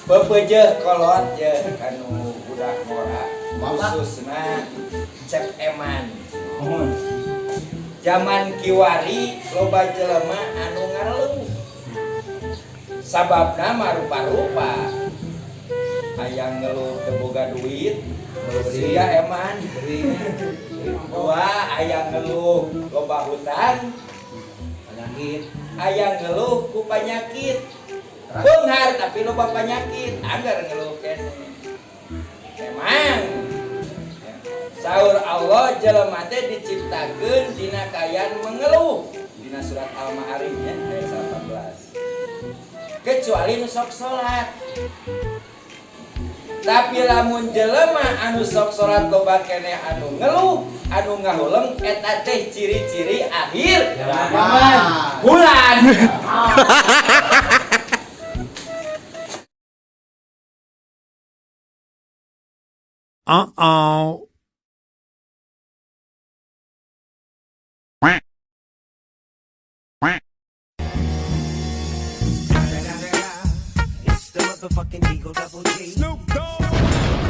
Pepeujeuh kolot ye kanu budak ngora, Bapak. Khususna Cep Eman. Mohon. Zaman kiwari loba jelema anu ngarelu. Sababna marupa-rupa. Aya ngeluh teu boga duit, sia Eman. Dua, aya ngeluh loba hutang, Penyakit. Aya ngeluh ku panyakit. Beunghar tapi loba panyakit, anggar ngeluh keneh. Memang saur Allah jelema teh diciptakeun dina kaayaan mengeluh. Dina surat Al-Ma'arij ya, ayat 18. Kecuali nu sok salat. Tapi lamun jelema anu sok salat loba keneh anu ngeluh, anu ngahuleng, eta teh ciri-ciri akhir Zaman. Bulan. Uh-oh. It's the motherfucking Eagle Double G. Snoop Dogg.